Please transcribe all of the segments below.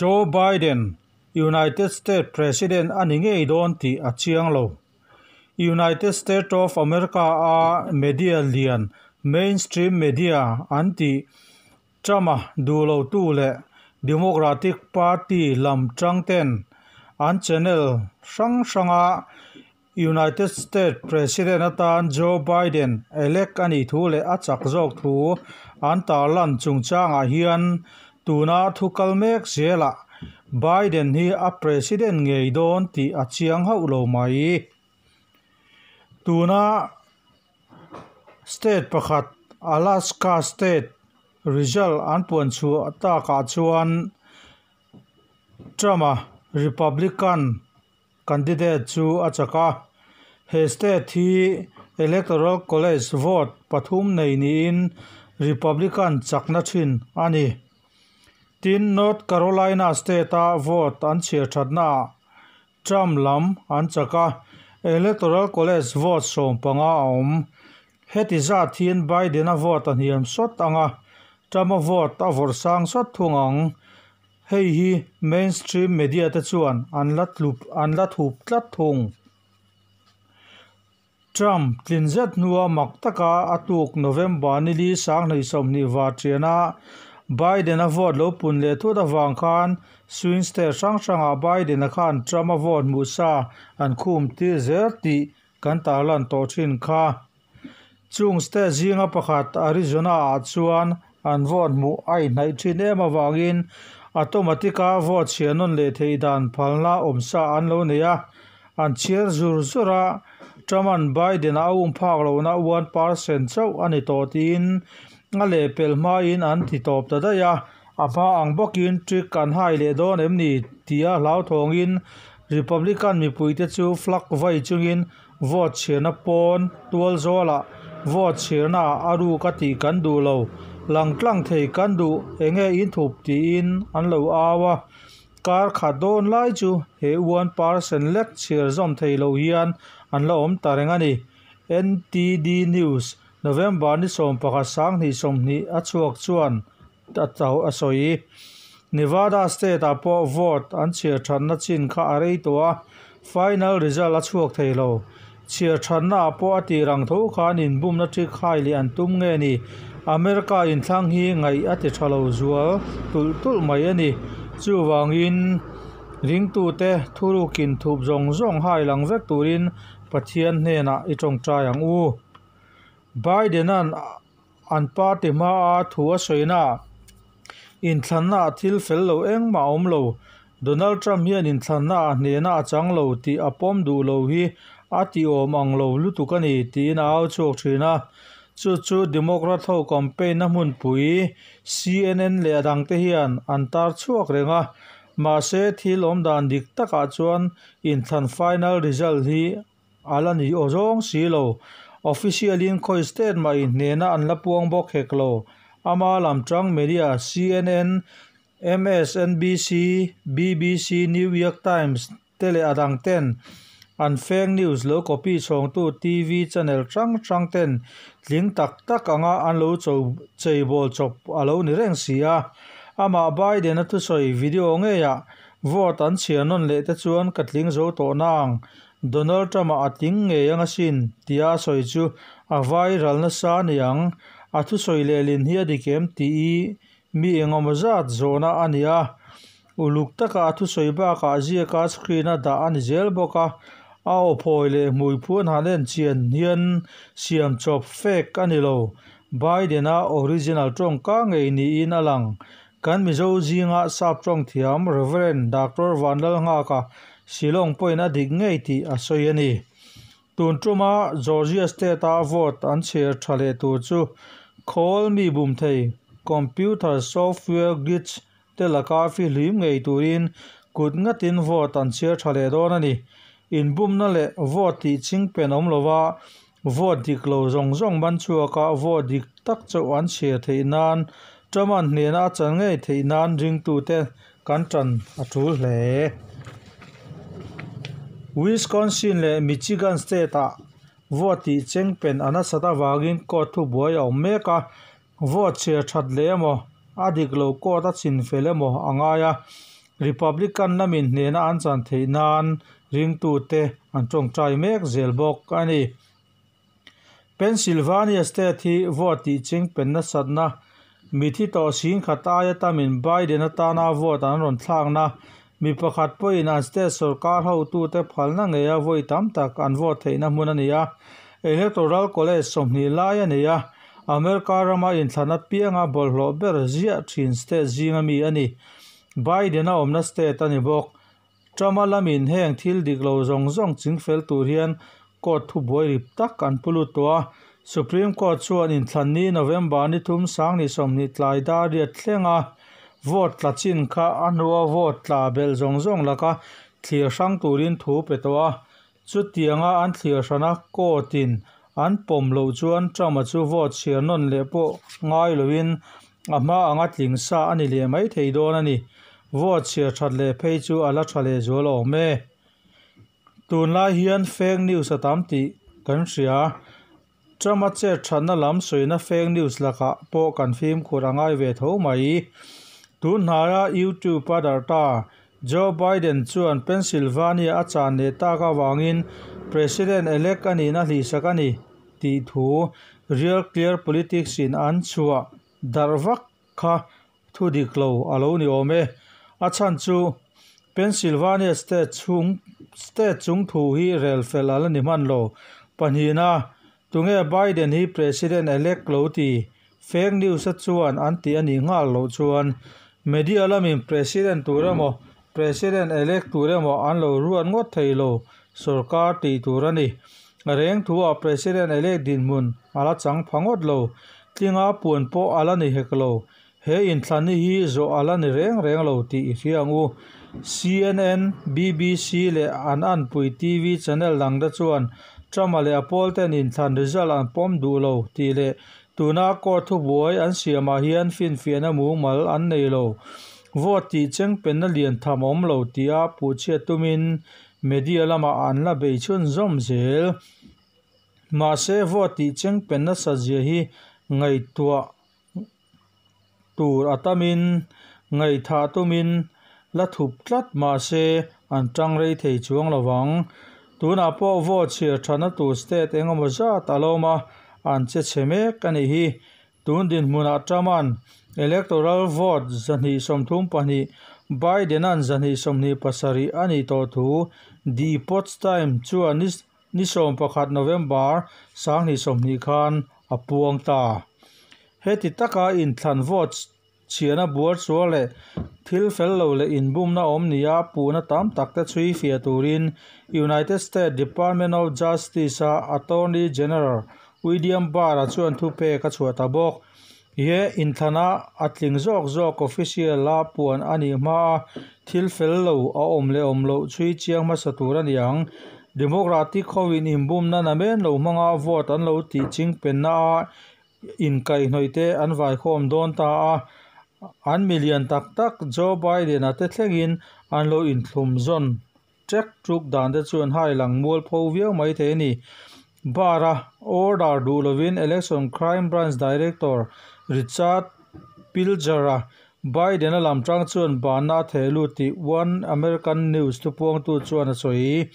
Joe Biden United States President a ni ngei dawn tih a chiang lo. United States of America a media lian, mainstream media an tih Trump-a duh lotu leh Democratic Party lam tang ten an channel hrang hranga United States President atan Joe Biden elect a nih thu leh a chak zawk thu an tarlan chungchangah hian tuna thu kal mek zelah Biden hi a President ngei dawn tih a chiang hauh lo mai. Tuna State pakhat Alaska State result an puan chhuah takah chuan Trump-a Republican candidate chu a chak a. He state hi Electoral College vote pathum nei niin Republican chakna thin a ni. Tin, North Carolina state-a vote an chhiar thatnaah Trump lam an chak a, Electoral College vote 15 a awm. Heti zat hian Biden-a vote a hniam sawt ang a, Trump-a vote a vawrh sang sawt thung ang. Hei hi mainstream media te chuan an la tlup an la thup tlat thung. Trump tlin zet hnua mak taka a tuk November ni li 2020 varṭiana Biden-a vote lo pun leh thut avang khan swing state hrang hrangah Biden-a khan Trump-a vote hmuh sa an khum tir zel tih kan tarlan tawh thin kha. Chung state zinga pakhat Arizona-ah chuan an vote hmuh a inhnaih thin em avangin automatic-a vote chhiar nawn leh theih dan phalna awmsa an lo nei a, an chhiar zur zur a, Trump-a'n Biden-a a um phak lohna 1% chauh a ni tawh tiin a lehpelh hmain an ti tawp ta daih a, a hma ang bawkin trick an hai leh dawn em ni tia hlauthawngin Republican mipuite chu flag vai chungin vote chhiarna pawn tual zawlah vote chhiarnaah a ruk a tih kan duh lo, langtlang thei kan duh enge inthup tiin an lo au a. Kar khat dawn lai chu he 1% lek chhiar zawm thei lo hian an la awm ta reng a ni. NTD News, November ni 11 2020 a chhuak chuan a sawi. Nevada state-ah pawh vote an chhiar thatna chin kha a rei tawh a, final result a chhuak thei lo. Chhiar thatnaah pawh a tir ang tho khan inbumna trick hai leh an tum nge ni? America inthlang hi ngaih a ti tha lo zual tulh tulh mai a ni. Chuvangin ringtute thurukin thup zawng zawng hai lang vek turin Pathian hnenah i tawngtai ang u. Biden-a'n an party hmaa thu a sawina inthlannaah thil fel lo engmah a awm lo. Donald Trump hian inthlannaah hnehna a chang lo tih a pawm duh lo hi a tiawm ang lo lutuk a ni tiin a au chhuak thin a. Chu chu Democrat ho campaign-na hmunpui CNN leh a dangte hian an tar chhuak reng a. Mahse thil awmdan dik takah chuan inthlan final result hi a la ni aw zawng si lo. Official-in khawi state mah inhnehna an la puang bawk hek lo. Ama lam tang media CNN, MSNBC, BBC, New York Times te leh a dang ten an fake news lo copy chhawngtu TV channel hrang hrang ten tling tak tak anga an lo cheibawl chawp a lo ni reng si a. Amah Biden-a thusawi video ngeiah vote an chhiar nawn leh te chuan ka tling zo tawh nang. Donald Trump-a a tling ngei ang asin tia a sawi chu a viral nasa a ni ang. A thusawi lehlin hi a dik em tih i mi engemaw zat zawhna a ni a. Uluk taka a thusawi bakah ziaka screen-a dah a ni zel bawk a. A aw phawi leh hmui phuan han en chian hian siam chawp fake a ni lo. Biden-a original tawngka ngei niin a lang. Kan Mizo zinga sap tawng thiam Rev. Doctor Vanlalnghaka Shillong pawhin a dik ngei tih a sawi a ni. Tun tuma Georgia state-a vote an chhiar tha leh tur chu khawl mi bum thei computer software glitch te laka fihlim ngei turin kut ngatin vote an chhiar tha leh dawn a ni. Inbumna leh vote tih chingpen awm lova vote dik lo zawng zawng man chhuaka vote dik tak chauh an chhiar theih nan Trump-a'n hnehna a chan ngei theih nan ringtute kan tan a tul hle. Wisconsin leh Michigan state-ah vote tih chengpen a nasat avangin court thubuai a awm mek a, vote chhiar that leh emaw, a dik lo court a chinfel emaw a ngai a, Republican lamin hnehna an chan theih nan ringtute an tawngtai mek zel bawk a ni. Pennsylvania state hi vote tih chengpen nasatna mithi tawh singkhat aia tamin Biden atana vote an rawn thlakna mi pakhat pawhin an state sorkar hotute phalna ngeia vawi tam tak an vote theihna hmun a ni a, Electoral College 20 lai a nei a, America rama inthlan apianga bawlhhlawh ber ziah thin state zinga mi a ni. Biden a awmna state a ni bawk. Trump-a lamin heng thil dik lo zawng zawng chingfel tur hian court thubuai rip tak an pu lut tawh a. Supreme Court chuan inthlan ni November ni thum 2020 tlai dar riat thleng a, vote tla chin kha a hnua vote tla belh zawng zawng laka thlir hrang turin thu pe tawh a. Chutianga an thlir hrana court-in an pawm loh chuan Trump-a chu vote chhiar nawn leh pawh ngai loin a hma anga tling sa a ni leh mai thei dawn a ni. Vote chhiar that leh phei chu a la tha leh zual awm e. Tunlai hian fake news a tam tih kan hria. Trump-a chet thatna lam sawina fake news lakah pawh kan fimkhur a ngai ve tho mai. Tunhnaia YouTube a darh ta. Joe Biden chuan Pennsylvania a chan leh tak avangin President-elect a nihna hlihsak a ni tih thu Real Clear Politics in an chhuah darh vak kha thu dik lo a lo ni awm e. A chhan chu Pennsylvania state chung state chung thu hi rel fel a la ni hman lo. Pahnihna, tunge Biden hi President-elect lo ti? Fake news a chuan an ti a nih nghal loh chuan media lamin President tur emaw President-elect tur emaw an lo ruat ngawt thei lo sorkar tih tur a ni. A reng thu-ah President-elect dinhmun a la chang pha ngawt lo. Tlinga puan pawh a la ni hek lo. He inthlan hi zawh a la ni reng reng lo tih i hria ang u. CNN, BBC leh an anpui TV channel dangte chuan Trump-a leh a pawlten inthlan result an pawm duh lo tih leh tuna court thubuai an siamah hian finfiahna mumal an nei lo. Vote tih chengpenna lian tham awm lo tia puhchhiat tumin media lamah an la bei chhunzawm zel. Mahse vote tih chengpenna satzia hi ngaihtuah tur a tamin ngaihthah tumin la thup tlat mahse an tang rei thei chuang lovang. Tunah pawh vote chhiar thana tur state engemaw zat a lawm a, an che chhe mek a nih hi. Tun dinhmunah Trump-a'n electoral vote 232, Biden-a'n 227 a nih tawh thu The Epoch Times chuan ni 11 November 2020 khan a puang ta. Heti taka inthlan vote chhiarna buar chuar leh thil fel lo leh inbumna awm nia puhna tam tak te chhui fiah turin United States Department of Justice-a Attorney General William Barr-a chuan thupek a chhuah ta bawk. He inthlana a tling zawk zawk official-a puan a nih hmaa thil fel lo a awm leh awm loh chhui chiang hmasa tur a ni ang. Democratic hoin inbumna namen lo hmanga vote an lo tih chingpenna a inkaihhnawih te an vaikhawm dawn ta a. An milian tak tak Joe Biden-a te thlengin an lo inthlum zawn ṭek ṭuk dan te chuan hai lang mual pho viau mai thei a ni. Barr-a order duh lovin Election Crime Branch Director Richard Pilger-a Biden-a lam tang chuan banna a theh lut tih One American News thupuangtu chuan a sawi.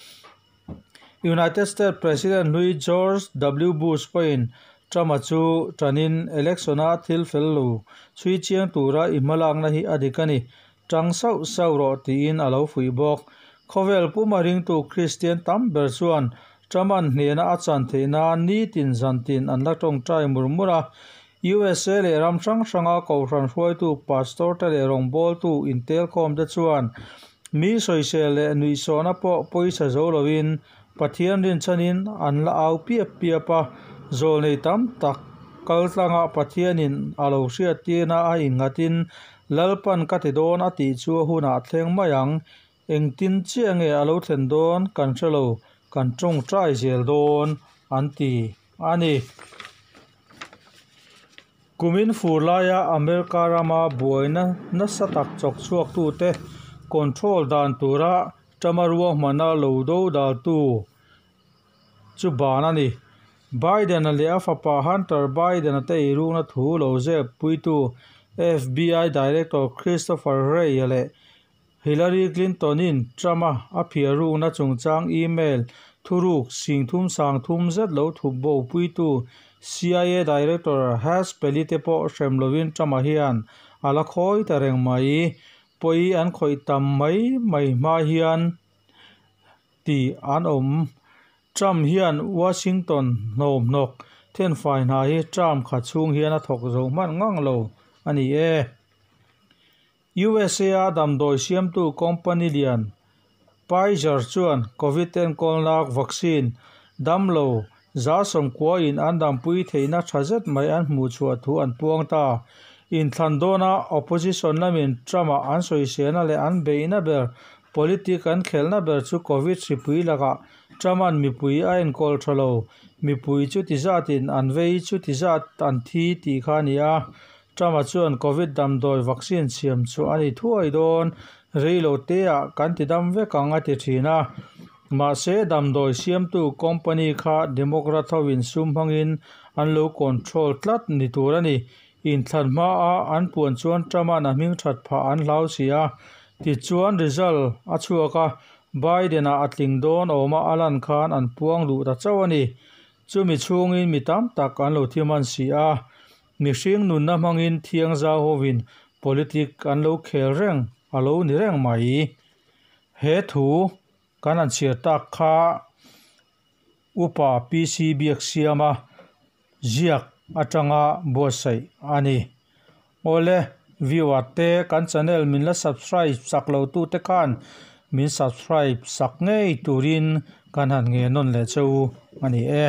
United States President hlui George W. Bush pawhin Trump-a chu ṭanin election-a thil fel lo chhui chiang tura i hmalakna hi a dik a ni, ṭang sauh sauh rawh tiin a lo fuih bawk. Khawvel puma ringtu Kristian tam ber chuan Trump-a'n hnehna a chan theih nan nitin zantin an la tawngtai mur mur a. USA leh ram hrang hranga kohhran hruaitu pastor te leh rawngbawltu intelkhawm te chuan mi sawisel leh nuihsawhna pawh pawisa zo lovin Pathian rinchhanin an la au piap piap a, zawlnei tam tak kaltlanga Pathianin a lo hriattirna a innghatin Lalpan ka ti dawn a tih chu a hunah thleng mai ang. Engtin chiah nge a lo thlen dawn kan hre lo, kan tawngtai zel dawn an ti a ni. Kumin fur laia America rama buaina nasa tak chawk chhuaktute control dan tura Trump-a ruahmana lo do daltu chu ban a ni. Biden-a leh a fapa Hunter Biden-a te eirukna thu lo zep puitu FBI Director Christopher Wray-a leh Hillary Clinton-in Trump-a a phiarrukna chungchang email thuruk singthum sangthum zet lo thup bo puitu CIA Director Haspel-i te pawh hrem lovin Trump-a hian a la khawi ta reng mai. Pawi an khawih tam mai mai hma hian tih an awm. Trump hian Washington hnawmhnawk thenfai hna hi term khat chhung hian a thawk zo hman ngang lo a ni e. USA-a damdawi siamtu company lian Pfizer chuan Covid enkawlnak vaccine damlo 190 in an dampui theihna tha zet mai an hmuh chhuah thu an puang ta. Inthlan dawna opposition lamin Trump-a an sawisena leh an beihna ber politic an khelhna ber chu Covid hripui lakah Trump-a'n mipui a enkawl tha lo, mipui chuti zatin an vei chuti zat an thi tih kha a ni a. Trump-a chuan Covid damdawi vaccine siam chu a ni thuai dawn, rei lo teah kan ti dam vek ang a ti thin a. Mahse damdawi siamtu company kha Democrat hoin sum hmangin an lo control tlat ni tur a ni. Inthlan hmaa an puan chuan Trump-a'n a hming that phah an hlau si a. Tichuan result a chhuak a, Biden-a a tling dawn awma a lan khan an puang duh ta chauh a ni. Chumi chhungin mi tam tak an lo thi hman si a. Mihring nunna hmangin thiang zau hovin politic an lo khel reng a lo ni reng mai. He thu kan han chhiar tak kha Upa PC Biaksiama ziak atanga buatsaih a ni. Awle, viewer te kan channel min la subscribe sak lo tute khan min subscribe sak ngei turin kan han nge nawn leh che u a ni e.